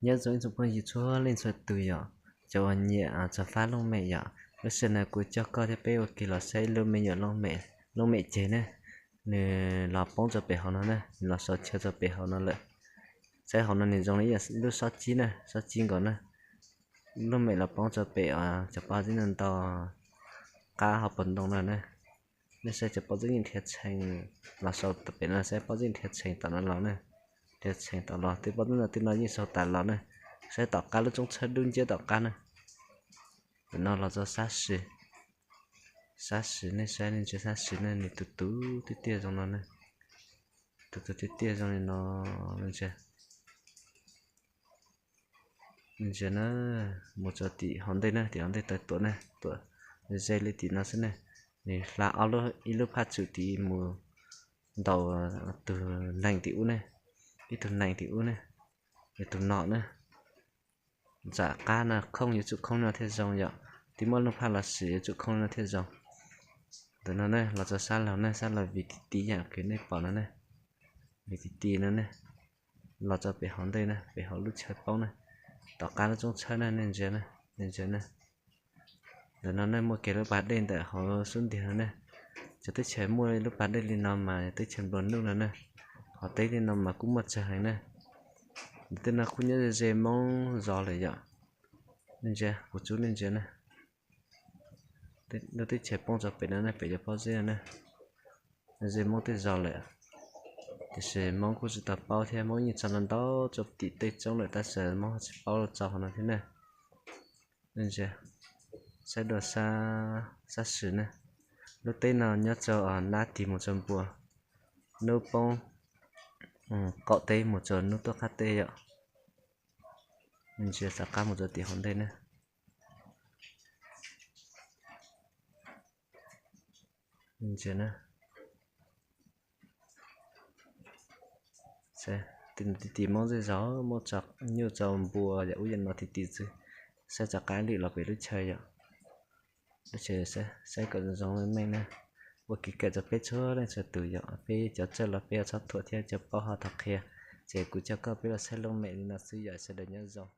Nyob zoo ib tsoom phooj ywg txhua leej txhua tus yom, cov uas nyiam txog fab looj mem yom, lub sij hawm no kuv coj koj thiab peb ua ke los saib ib lub me nyuam looj mem ceg ne. Nws los poob rau pem hauv no ne, nws los sau chaw rau pem hauv no lawm. Saib hauv no nws zoo li lub sob cib ne, sob cib nkaus ne. Looj mem los poob rau pem os, cov pob zeb ntau ntau qab hauv paus ntoo no ne. Nej saib cov pob zeb yeej dhia tshee los sau tom pem no, saib pob zeb dhia tshee tom no los ne, dhia tshee tom los, tej pob zeb no tej no yeej sau tas los ne. Saib tom qab lub roob tshawb dub nciab tom qab ne. Tam no los txog sab sis, sab sis nej saib, nej ntsia sab sis ne, nws tus tus tiaj tiaj zoo no ne, tus tus tiaj tiaj zoo li no, nej ntsia na, mus rau tim hauv ntej na, tim hauv ntej taw tuam ne, tuam ze li tim no xwb ne. Nws hla ob lub, ib lub phaj tsum tim mus ntaus tus nees tim ub ne, ib tug nees tim ub ne, tus nom ne. Nram qab no khooj, yuav tsum khooj no thiaj zoo yom, twb muaj leej phaj los sim yuav tsum khooj no thiaj zoo. Ntawm no ne los txog sab laug ne, sab laug vim ti ti yam kev nej pom no ne, vim ti ti no ne, los txog pem hauv ntej na, pem hauv lub chaw poob na, tom qab lub roob tshawb na, nej ntsia na, nej ntsia na. Ntawm no ne muaj kiag lub pas dej ntawm hauv xub ntiag no ne. Cov teb chaws muaj lub pas dej li no mas teb chaws nplua nuj no ne, hauv teb li no mas kuj muaj tsawg heev na. Ntawm tej no kuj nyob ze Hmoob zos lawm yom. Nej ntsia, kuv tsuj nej ntsia na, lub teb chaws poob rau pem no ne, pem cov pob zeb no ne, ze Hmoob tej zos lawm. Tiam sis Hmoob kuj tsis tau paub thiab, Hmoob yeej tso los ntau rau tim tej roob lawm tab sis Hmoob tsis paub los tso hauv no thiab ne. Nej ntsia, saib dua sab sis ne, lub teb no nyob rau nab tig mus rau npua, hnub poob qaum teb mus rau hnub tuaj qab teb yom. Nej ntsia rov qab mus rau tim hauv ntej ne. Ntsia na, ti ti Hmoob zej zog muab tso nyuj tso npua yam ub yam no ti ti xwb. Saib rov qab lwm los pem lub chaw yom. Lub chaw saib kom zoo meej meej na. Ua kev kawm rau peb txhua leej txhua tus yom, peb cov txawj los peb txhob thuam thiab, cov paub ho thov qhia. Ces kuv coj koj peb los saib looj mem li no xwb yom, sawv daws nyob zoo.